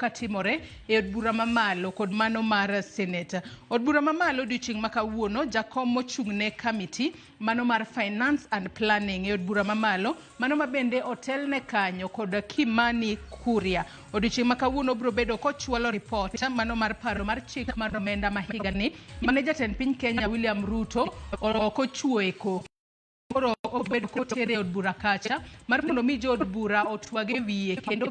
katimore e od bura mamalo kod mano mar Senate. Od bura mamalo odiochieng' ma kawuono, jakom mochung' ne kamiti mano mar Finance and Planning e od bura mamalo, mano ma bende otelne kanyo kod Kimani Kuria. Odiochieng' ma kawuono biro bedo kochwalo ripot mano mar paro mar chik mar omenda ma higani mane jatend piny Kenya William Ruto ok ochuo e koke. Koro obedo kotere e od bura kacha mar mondo mi jood bura otwag e wiye kendo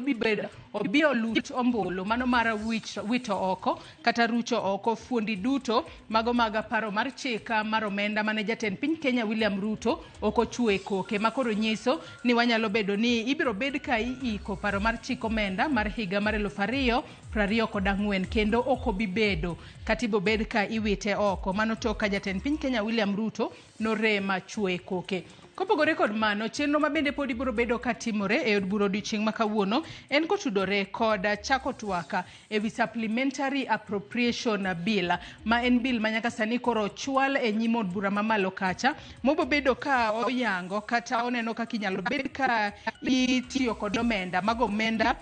obi olut ombulu mano mar wito oko kata rucho oko fuondi duto mago mag paro mar chik mar omenda mane jatend piny Kenya William Ruto ok ochuo e koke, ma koro nyiso ni wanyalo bedo ni ibiro bed ka iiko paro mar chik omenda mar higa mar 2024 kendo ok obi bedo kata ibiro bed ka iwite oko. Mano tok ka jatend piny Kenya William Ruto norema chuo e koke. Kopogore kod mano, chenro ma bende pod ibiro bedo ka timore e od bura odiochieng' ma kawuono en kotudore kod chako twak e wi Supplementary Appropriation Bill, ma en bill ma nyaka sani koro ochwal e nyim od bura mamalo kacha, mobo bedo ka oyango kata oneno kaka inyalo bed ka itiyo kod omenda, mago omenda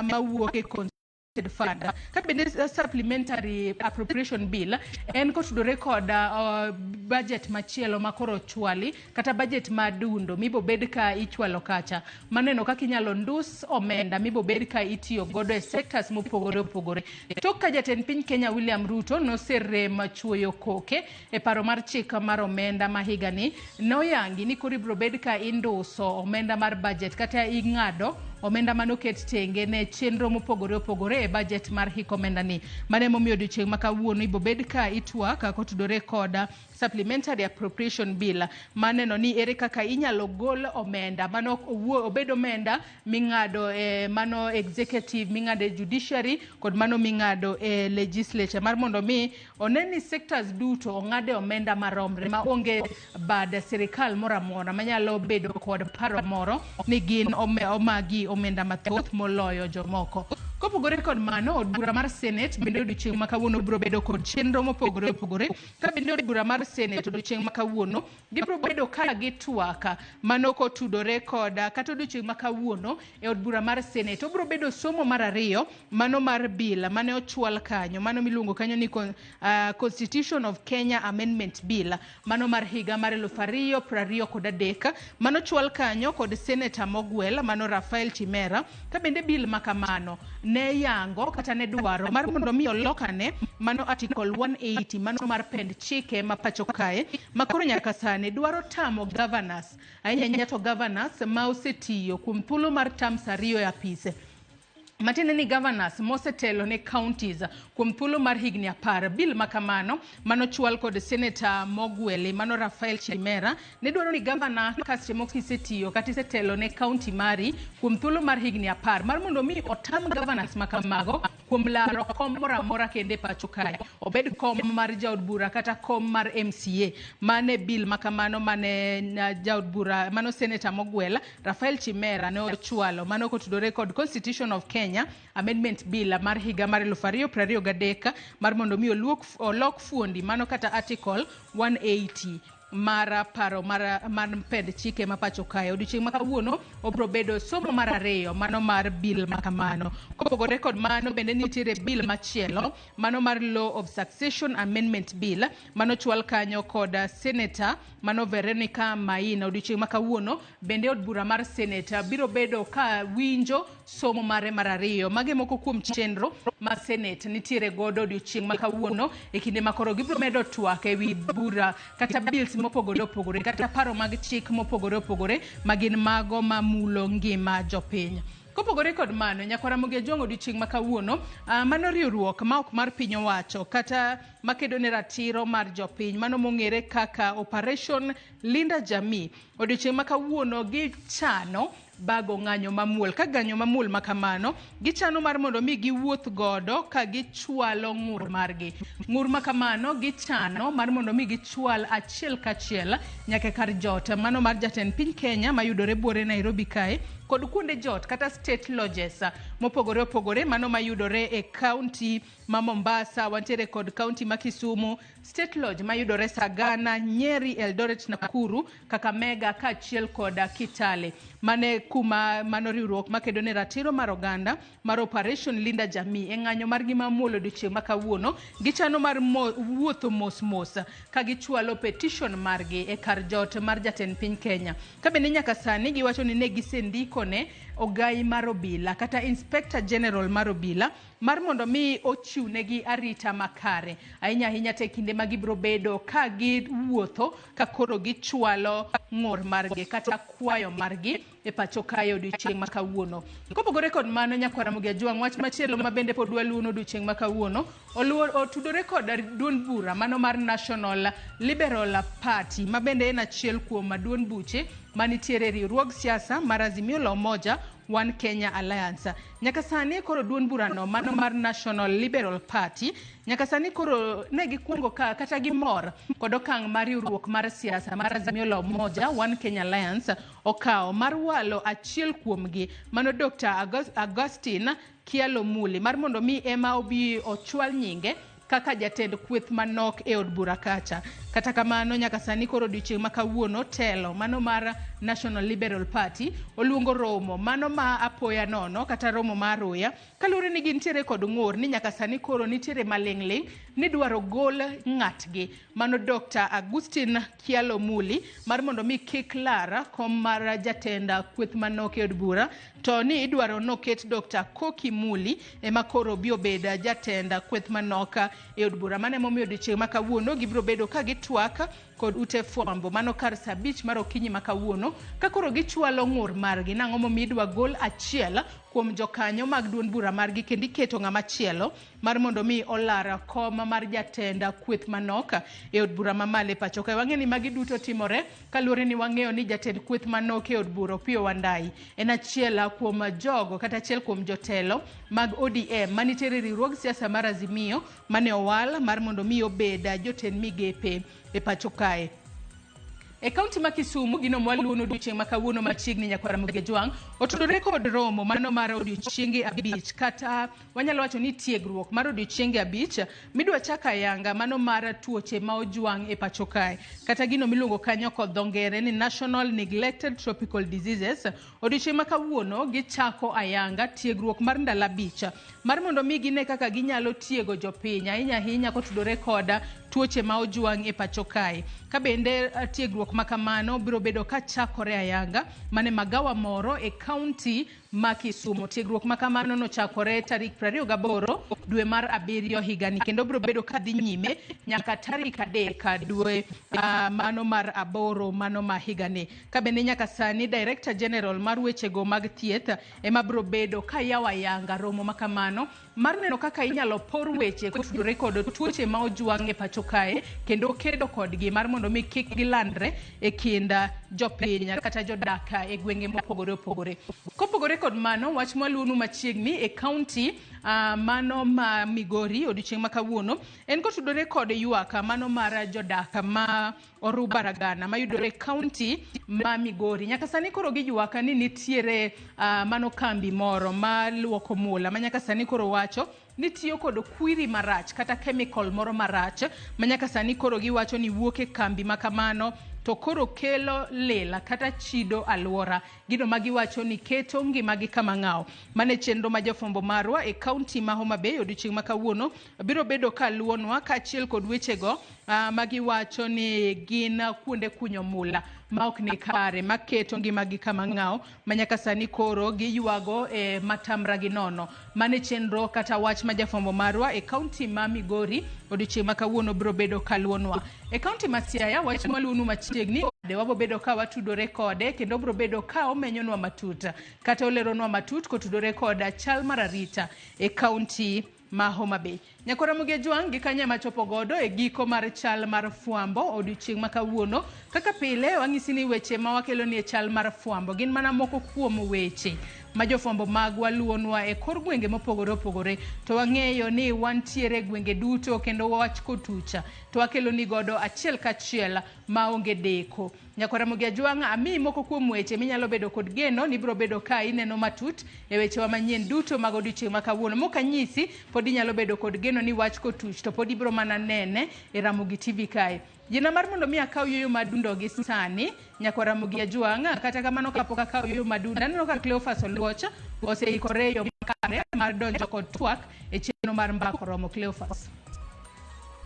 mawuok e Fund. Ka bende Supplementary Appropriation Bill en kotudore kod budget machielo ma koro ochwali kata budget ma dundo mibo bed ka ichwalo kacha, maneno kaka inyalo ndus omenda mibo bed ka itiyo godo e sectors mopogore opogore. Tok ka jatend piny Kenya William Ruto noserem chuoyo koke e paro mar chik mar omenda ma higani, noyangi ni koro ibiro bed ka induso omenda mar budget kata ing'ado omenda manoket tenge ne chenro mopogore opogore e budget mar hik omenda ni. Mano emomiyo odiochieng' ma kawuono ibo bed ka itwak kotudore kod Supplementary Appropriation Bill, maneno ni ere kaka inyalo gol omenda mano obed omenda ming'ado e mano executive, ming'ado e judiciary kod mano ming'ado e legislature, mar mondo mi one ni sectors duto ong'ade omenda maromre ma onge bad sirikal moro amora manyalo bedo kod paro moro ni gin omagi omenda mathoth moloyo jomoko. Kopogore kod mano, od bura mar Senate bende odiochieng' ma kawuono biro bedo kod chenro mopogore opogore. Ka bende od bura mar Senate odiochieng' ma kawuono gibiro bedo ka gitwak mano kotudore kod kata odiochieng' ma kawuono e od bura mar Senate obiro bedo somo mar ariyo mano mar bill mane ochwal kanyo, mano miluongo kanyo ni Constitution of Kenya Amendment Bill mano mar higa mar 2023, mano chwal kanyo kod Senator mogwel mano Rafael Chimera. Ka bende bill ma kamano ne yango kata ne dwaro mar mondo mi olokane mano Article 180 mano mar pend chike ma pacho kae, ma koro nyaka sani dwaro tamo governors, ahinya ahinya to governors ma osetiyo kuom thuolo mar terms ariyo e apise, matiende ni governors mosetelo ne counties kuom thuolo mar higni 10. Bill ma kamano manochwal kod Senator mogweli mano Rafael Chimera ne dwaro ni governor ka seche moko isetiyo kata isetelo ne county mari kuom thuolo mar higni 10, mar mondo mi otam governors ma kamago kuom laro kom moro amora kendo e pacho kae, obed kom mar jaod bura kata kom mar MCA. Mane bill ma kamano mane jaod bura mano Senator mogwel Rafael Chimera ne ochwalo mano kotudore kod Constitution of Kenya Amendment Bill mar higa mar 2023, mar mondo mi olok fuondi mano kata Article 180 mar paro mar pend chike ma pacho kae. Odiochieng' ma kawuono obiro bedo somo mar ariyo mano mar bill ma kamano. Kopogore kod mano, bende nitiere bill machielo mano mar Law of Succession Amendment Bill mano chwal kanyo kod Senator mano Veronica Maina. Odiochieng' ma kawuono bende od bura mar Senate biro bedo ka winjo somo mare mar ariyo. Mage moko kuom chenro ma Senate nitiere godo odiochieng' ma kawuono e kinde ma koro gibiro medo twak e wi bura kata bills mopogore opogore kata paro mag chik mopogore opogore ma gin mago mamulo ngima jopiny. Kopogore kod mano, nyakwar Ramogi Ajwang' odiochieng' ma kawuono, mano riwruok ma ok mar piny owacho kata makedo ne ratiro mar jopiny, mano mong'ere kaka Operation Linda Jamii, odiochieng' ma kawuono gichano bago ng'anyo mamuol. Ka ng'anyo mamuol ma kamano, gichano mar mondo mi giwuoth godo ka gichwalo ng'ur margi. Ng'ur ma kamano gichano mar mondo mi gichwal achiel kachiel nyaka kar jot mano mar jatend piny Kenya mayudore buore Nairobi kae. kod kuonde jot kata state lodges mopogore opogore mano mayudore e kaunti ma Mombasa, wantiere kod kaunti ma Kisumu, State Lodge mayudore Sagana, Nyeri, Eldoret, Nakuru, Kakamega kaachiel kod Kitale. Mane kuma mano riwruok makedo ne ratiro mar oganda mar Operation Linda Jamii e ng'anyo margi mamuol odiochieng' ma kawuono. Gichano mar wuotho mos mos ka gichwalo petition margi e kar jot mar jatend piny Kenya. Ka bende nyaka sani giwacho ni ne gisendikone ogai mar obila kata Inspector General mar obila mar mondo mi ochiwnegi arita makare ahinya ahinya te kinde ma gibiro bedo ka giwuotho ka koro gichwalo ng'ur margi kata kwayo margi e pacho kae odiochieng' ma kawuono. Kopogore kod mano, nyakwar Ramogi Ajwang', wach machielo ma bende pod waluono odiochieng' ma kawuono otudore kod duond bura mano mar National Liberal Party ma bende en achiel kuom duond buche manitiere e riwruog siasa mar Azimio la Umoja One Kenya Alliance. Nyaka sani koro duond burano mano mar National Liberal Party nyaka sani koro ne gikwongo ka kata gimor kod okang' mar riwruok mar siasa mar Azimio la Umoja One Kenya Alliance okawo mar walo achiel kuomgi mano Dr. Augustine Kialo Muli mar mondo mi ema obi ochwal nyinge kaka jatend kweth manok e od bura kacha. Kata kamano nyaka sani koro odiochieng' ma kawuono telo mano mar National Liberal Party oluongo romo mano ma apoya nono kata romo ma aruya kaluwore ni gintiere kod ng'ur ni nyaka sani koro nitiere maling'ling' ni dwaro gol ng'atgi mano Dr. Augustine Kialo Muli mar mondo mi kik lar kom mar jatend kweth manok e od bura to ni idwaro noket Dr. Koki Muli ema koro bi obed jatend kweth manok e od bura. Mano emomiyo odiochieng' ma kawuono gibiro bedo ka gitwak kod ute fwambo mano kar saa abich mar okinyi ma kawuono ka koro gichwalo ng'ur margi nang'o momiyo idwa gol achiel kuom jokanyo mag duond bura margi kendo iketo ng'ama chielo mar mondo mi olar kom mar jatend kweth manok e od bura mamalo e pacho kae. Wang'eyo ni magi duto timore kaluwore ni wang'eyo ni jatend kweth manok e od bura Opiyo Wandayi en achiel kuom jogo kata achiel kuom jotelo mag ODM manitiere e riwruog siasa mar Azimio mane owal mar mondo mi obed jotend migepe e pacho kae. E kaunti ma Kisumu, gino mwaluono odiochieng' ma kawuono machiegni nyakwar Ramogi Ajwang' otudore kod romo mano mar odiochienge abich kata wanyalo wacho ni tiegruok mar odiochienge abich midwa chak ayanga mano mar tuoche ma ojwang' e pacho kae kata gino miluongo kanyo kod dho ngere ni National Neglected Tropical Diseases. Odiochieng' ma kawuono gichako ayanga tiegruok mar ndalo abich mar mondo mi gine kaka ginyalo tiego jopiny ahinya ahinya kotudore kod tuoche ma ojwang' e pacho kae. Ka bende tiegruok ma kamano biro bedo ka chakore ayanga mane magawa moro e kaunti ma Kisumu. Tiegruok ma kamano nochakore tarik 28 dwe mar abiriyo higani kendo biro bedo ka dhi nyime nyaka tarik 3 dwe mano mar aboro mano ma higani. Ka bende nyaka sani Director General mar wechego mag thieth ema biro bedo ka yawo ayanga romo ma kamano mar neno kaka inyalo por weche kotudore kod tuoche ma ojwang' e pacho kae kendo kedo kodgi mar mondo mi kik gilandre e kind jopiny kata jodak e gwenge mopogore opogore. Kopogore kod mano, wach mwaluonu machiegni e kaunti mano ma Migori odiochieng' ma kawuono en kotudore kod ywak mano mar jodak ma Orubaragana mayudore e kaunti ma Migori. Nyaka sani koro giywak ni nitiere mano kambi moro ma luoko mula ma nyaka sani koro wacho ni tiyo kod kwiri marach kata chemical moro marach ma nyaka sani koro giwacho ni wuok e kambi ma kamano to koro kelo lila kata chido alwora. Gino ma giwacho ni keto ngimagi kama ng'awo. Mane chenro ma jofwambo marwa e kaunti ma Homa Bay odiochieng' ma kawuono biro bedo ka luonwa kaachiel kod wechego ma giwacho ni gin kuonde kunyo mula ma ok ni kare maketo ngimagi kama ng'awo ma nyaka sani koro giywago e matamra gi nono. Mane chenro kata wach ma jafwambo marwa e kaunti ma Migori odiochieng' ma kawuono biro bedo ka luonwa. E kaunti ma Siaya wach maluonu machiegni wabo bedo ka watudore kode kendo biro bedo ka omenyonwa matut kata oleronwa matut kotudore kod chal mar arita e kaunti ma Homa Bay. Nyakwar Ramogi Ajwang' gi kanyo ema chopo godo e giko mar chal mar fwambo odiochieng' ma kawuono. Kaka pile wang'isi ni weche ma wakelo ni e chal mar fwambo gin mana moko kuom weche ma jofwambo magwa luonwa e kor gwenge mopogore opogore. To wang'eyo ni wantiere e gwenge duto kendo wach kotucha to wakelo ni godo achiel kachiel maonge deko. Nyakwar Ramogi Ajwang', amiyi moko kuom weche minyalo bedo kod geno ni ibiro bedo ka ineno matut e wechewa manyien duto mag odiochieng' ma kawuono. Mok anyisi, pod inyalo bedo kod geno ni wach kotuch to pod ibiro mana nene e Ramogi TV kae. Yiena mar mondo mi akaw yueyo madundo gi sani, Nyakwar Ramogi Ajwang', kata kamano kapok akaw yueyo madundo, aneno ka Cleophas Oluoch oseikore e yo makare mar donjo kod twak e chenro mar Mbaka Oromo. Cleophas.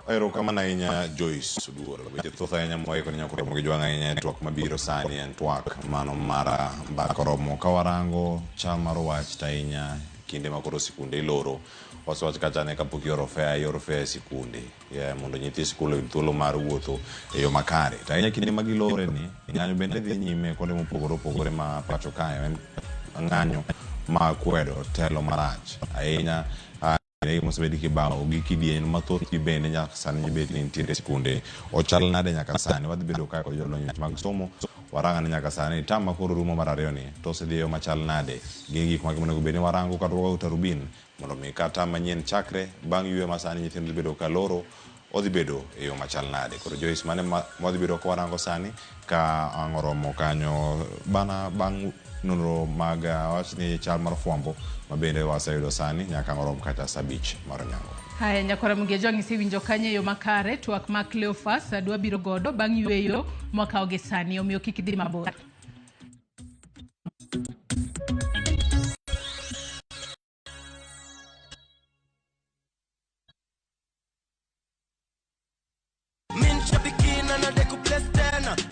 Erokamano ahinya Joyce Oduor. Weche thoth ahinya mwaiko ne Nyakwar Ramogi Ajwang' ahinya e twak mabiro sani en twak mano mar Mbaka Oromo. Ka warango chal mar wach to ahinya kinde ma koro sikunde iloro, wasewach kacha ne kapok ioro fare, ioro fare e sikunde mondo nyithi sikul oyud thuolo mar wuotho e yo makare. To ahinya kinde ma gilore ni, ng'anyo bende dhi nyime kuonde mopogore opogore ma pacho kae. En ng'anyo ma kwedo telo marach ahinya mosebed kibao gi kidieny mathoth gi bende nyaka sani bed ni nitiere sikunde. Ochal nade nyaka sani? Wadhi bedo kae kod jolony mag somo warang'ane nyaka sani tam ma koro rumo mar ariyo ni to osedhi e yo machal nade? Gin gik mage monego bed ni warango kata wakawo tarubin mondo mi ka tam manyien chakre bang' yweyo ma sani nyithindo dhi bedo ka loro odhi bedo e yo machal nade? Koro Joyce, mane ma wadhi bedo ka warango sani ka ang' oromo kanyo bana bang' nonro mag wach ni chal mar fwambo ma bende waseyudo sani nyaka ang' orom kata saa abich mar onyango. Haya, Nyakwar Ramogi Ajwang' isewinjo kanyo e yo makare twak ma Cleophas dwa biro godo bang' yweyo mwakawo gi sani, omiyo kik idhi mabor.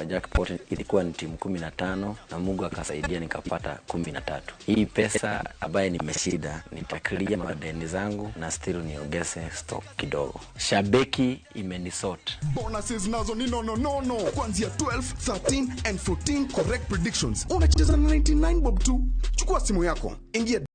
Jackpot ilikuwa ni timu 15 na Mungu akasaidia nikapata 13. Hii pesa ambaye nimeshinda nitaclear madeni zangu na still niongeze stock kidogo. Shabiki imenisort. Bonuses nazo ni nono nono kuanzia 12, 13 and 14 correct predictions. Unacheza na 99 bob tu. Chukua simu yako, ingia